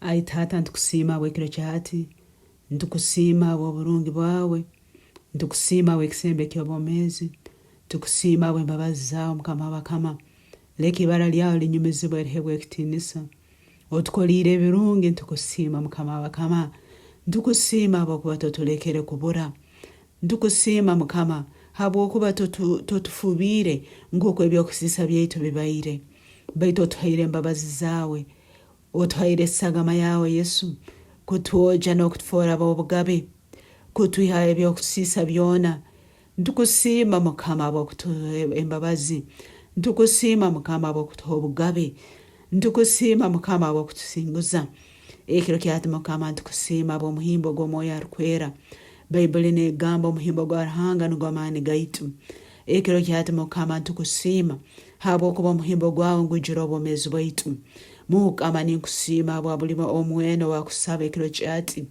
Ai Taata nitukusiima habw'ekiro kya hati, nitukusiima habw'oburungi bwawe, nitukusiima habw'ekisembo eky'obwomeezi, nitukusiima habw'embabazi zaawe Mukama w'abakama. Leka ibara lyawe linyumizibwe lihebwe ekitiinisa. Otukoliire ebirungi nitukusiima Mukama w'abakama. Nitukusiima habwokuba totulekere kubura. Nitukusiima Mukama habwokuba totufubiire nk'oku eby'okusiisa byaitu bibaire, baitu otuhaire embabazi zaawe. Otuhaire esagama yaawe Yesu kutwogya n'okutufoora ab'obugabe, kutwihaho eby'okusiisa byona. Nitukusiima Mukama habw'okutuha embabazi. Nitukusiima Mukama habw'okutuha obugabe. Nitukusiima Mukama habw'okutusinguza. Ekiro kya hati Mukama nitukusiima habw'omuhimbo gw'Omwoyo Arukwera. Baibuli n'egamba omuhimbo gwa Ruhanga nugwo amaani gaitu. Ekiro kya hati Mukama nitukusiima habwokuba omuhimbo gwawe ngwijura obwomeezi bwaitu. Mukama ninkusiima habwa buli omu weena owakusaba ekiro kya hati.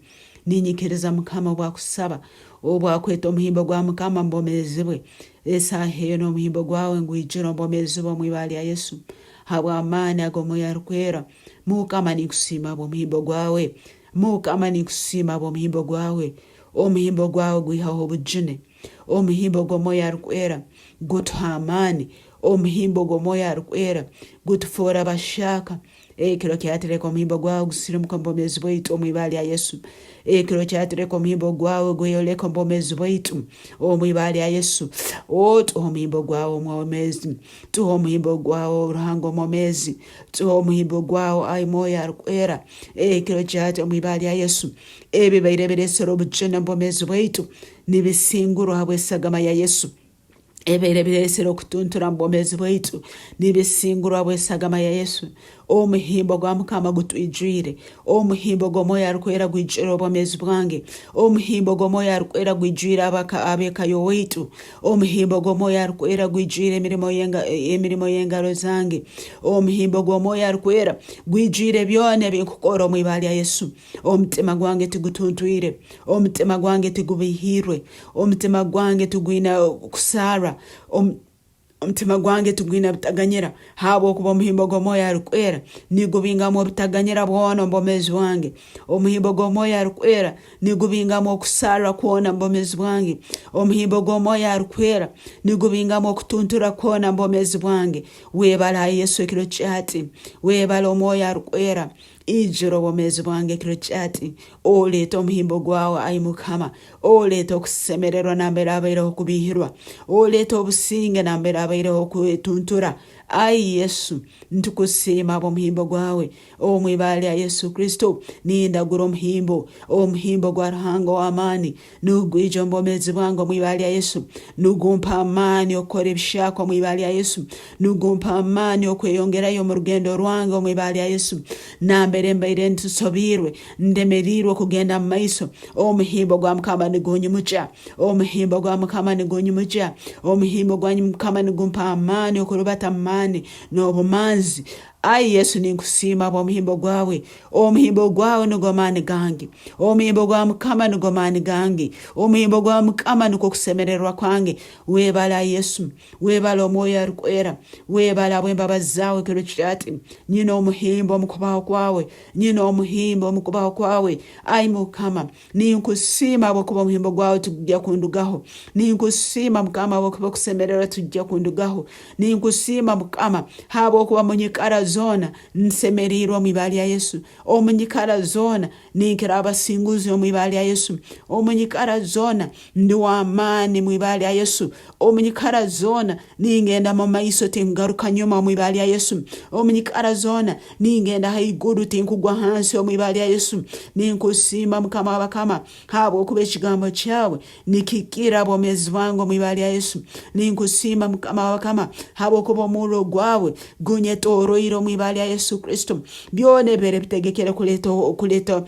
Ninyikiriza Mukama obwakusaba, obwakweta omuhimbo gwa Mukama omu bwomeezi bwe. Esaaha enu omuhimbo gwawe ngwijura omu bwomeezi bwe omu ibara lya Yesu habw'amaani ag'Omwoyo Arukwera. Mukama ninkusiima habw'omuhimbo gwawe. Mukama ninkusiima habw'omuhimbo gwawe. Omuhimbo gwawe gwihaho obujune. Omuhimbo gw'Omwoyo Arukwera gutuha amaani. Omuhimbo gw'Omwoyo Arukwera gutufoora bahyaka. Ekiro kya hati leka omuhimbo gwawe gusirimuke omu bwomeezi bwaitu omu ibara lya Yesu. Ekiro kya hati leka omuhimbo gwawe gweyoleke omu bwomeezi bwaitu omu ibara lya Yesu. O tuhe omuhimbo gwawe omwomeezi. Tuhe omuhimbo gwawe Ruhanga omwomeezi. Tuhe omuhimbo gwawe ai Mwoyo Arukwera. Ekiro kya hati omu ibara lya Yesu. Ebibaire biresere obujune omu bwomeezi bwaitu nibisingurwa habw'esagama ya Yesu. Ebibaire biresere okutuntura omu bwomeezi bwaitu nibisingurwa habw'esagama ya Yesu. Omuhimbo gwa Mukama gutwijwire. Omuhimbo gw'Omwoyo Arukwera gwijwire obwomeezi bwange. Omuhimbo gw'Omwoyo Arukwera gwijwire ab'eka y'owaitu. Omuhimbo gw'Omwoyo Arukwera gwijwire emirimo y'engaro zange. Omuhimbo gw'Omwoyo Arukwera gwijwire byona ebinkukora omu ibara lya Yesu. Omutima gwange tigutuntwire, omutima gwange tigubihiirwe, omutima gwange tigwine kusarwa, omutima gwange tigwine butaganyira, habwokuba omuhimbo gw'Omwoyo Arukwera nigubingamu obutaganyira bwona omu bwomeezi bwange. Omuhimbo gw'Omwoyo Arukwera nigubingamu okusarwa kwona omu bwomeezi bwange. Omuhimbo gw'Omwoyo Arukwera nigubingamu okutuntura kwona omu bwomeezi bwange. Webale ai Yesu ekiro kyati. Webale Omwoyo Arukwera. Ijura obwomeezi bwange ekiro kyati, oleete omuhimbo gwawe, ai Mukama, oleete okusemererwa nambere habaireho okubiihirwa, oleete obusinge nambere habaireho okwetuntura. Ai Yesu, ntukusiima habw'omuhimbo gwawe. Omu ibara lya Yesu Kristo, nindagura omuhimbo, omuhimbo gwa Ruhanga ow'amaani, nugwija omu bwomeezi bwange omu ibara lya Yesu. Nugumpa amaani okukora ebihyaka omu ibara lya Yesu. Nugumpa amaani okweyongerayo omu rugendo rwange omu ibara lya Yesu. Nambere mbaire nsobiirwe, ndemeriirwe kugenda mu maiso, omuhimbo gwa Mukama nigunyimukya. Omuhimbo gwa Mukama nigunyimukya. Omuhimbo gwa Mukama nigumpa amaani okurubata mu maani n'obumanzi. Ai Yesu ninkusiima habw'omuhimbo gwawe. Omuhimbo gwawe nugwo maani gange. Omuhimbo gwa Mukama nugwo maani gange. Omuhimbo gwa Mukama nukwo kusemererwa kwange. Webale ai Yesu. Webale Omwoyo Arukwera. Webale habw'embabazi zaawe ekiro kyati. Nyine omuhimbo omu kubaho kwawe. Nyine omuhimbo omu kubaho kwawe. Ai Mukama, ninkusiima habwokuba omuhimbo gwawe tigujja kundugaho. Ninkusiima Mukama habwokuba okusemererwa tigujja kundugaho. Ninkusiima Mukama habwokuba munyikara zoona nsemeriirwe omu ibara lya Yesu. Omu nyikara zoona ninkira abasinguzi omu ibara lya Yesu. Omu nyikara zoona ndi w'amaani mu ibara lya Yesu. Omu nyikara zoona ningenda mu maiso tinkugaruka nyuma omu ibara lya Yesu. Omu nyikara zoona ningenda haiguru tinkugwa hansi omu ibara lya Yesu. Ninkusiima Mukama w'abakama habwokuba ekigambo kyawe nikikira obwomeezi bwange omu ibara lya Yesu. Ninkusiima Mukama w'abakama habwokuba omurro gwawe gunyetoroire omu ibara lya Yesu Kristo. Byona ebibaire bitegekere kuleta kuleta.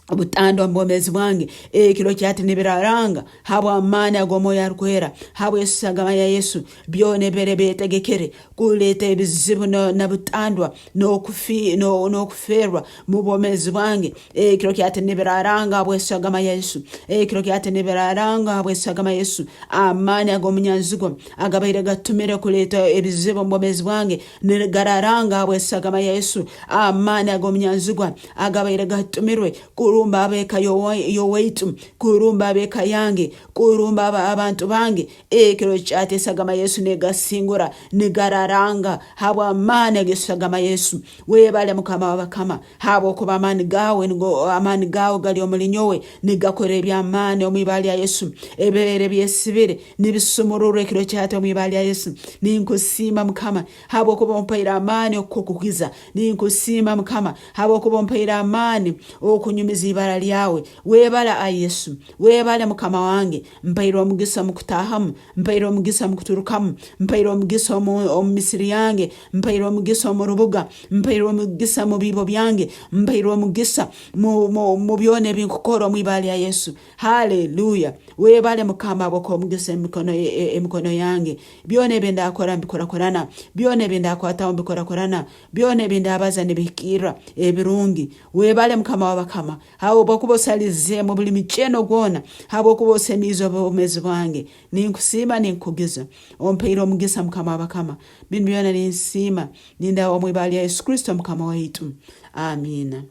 Obutandwa omu bwomeezi bwange ekiro kyati nibiraranga habw'amaani ag'Omwoyo Arukwera, habw'esagama ya Yesu, byona ebibaire byetegekere kuleeta ebizibu na butandwa n'okufeerwa mu bwomeezi bwange ekiro kyati nibiraranga habw'esagama ya Yesu, ekiro kyati nibiraranga habw'esagama ya Yesu. Amaani ag'omunyanzigwa agabaire gatumire kuleeta ebizibu omu bwomeezi bwange nigararanga habw'esagama ya Yesu. Amaani ag'omunyanzigwa agabaire gatumirwe kurumba ab'eka y'owaitu, kurumba ab'eka yange, kurumba abantu bange, ekiro kyati esagama Yesu negasingura, nigararanga habw'amaani ag'esagama Yesu. Webale Mukama w'abakama, habwokuba amaani gawe nigo amaani gawe gali omuli nyowe, nigakora eby'amaani omu ibara lya Yesu. Ebibaire byesibire nibisumururwa ekiro kyati omu ibara lya Yesu. Ninkusiima Mukama habwokuba ompaire amaani okukukugiza. Ninkusiima Mukama habwokuba ompaire amaani okunyumiza ibara lyawe. Webale ai Yesu, webale Mukama wange. Mpairwe omugisa omu kutaahamu, mpairwe omugisa omu kuturukamu, mpairwe omugisa omu misiri yange, mpairwe omugisa omu rubuga, mpairwe omugisa mu biibo byange, mpairwe omugisa mu byona ebinkukora omu ibara lya Yesu. Haleluya! Webale Mukama habwokuha omugisa emikono yange. Byona ebi ndakora mbikurakurana, byona ebi ndakwataho mbikurakurana, byona ebi ndabaza nibihikirra ebirungi. Webale Mukama w'abakama, habwokuba osalizeemu buli mukyeno gwona, habwokuba osemiize obwomeezi bwange. Ninkusiima, ninkukugiza. Ompaire omugisa Mukama w'abakama. Binu byona ninsiima, nindaha omu ibara lya Yesu Kristo Mukama waitu. Amiina.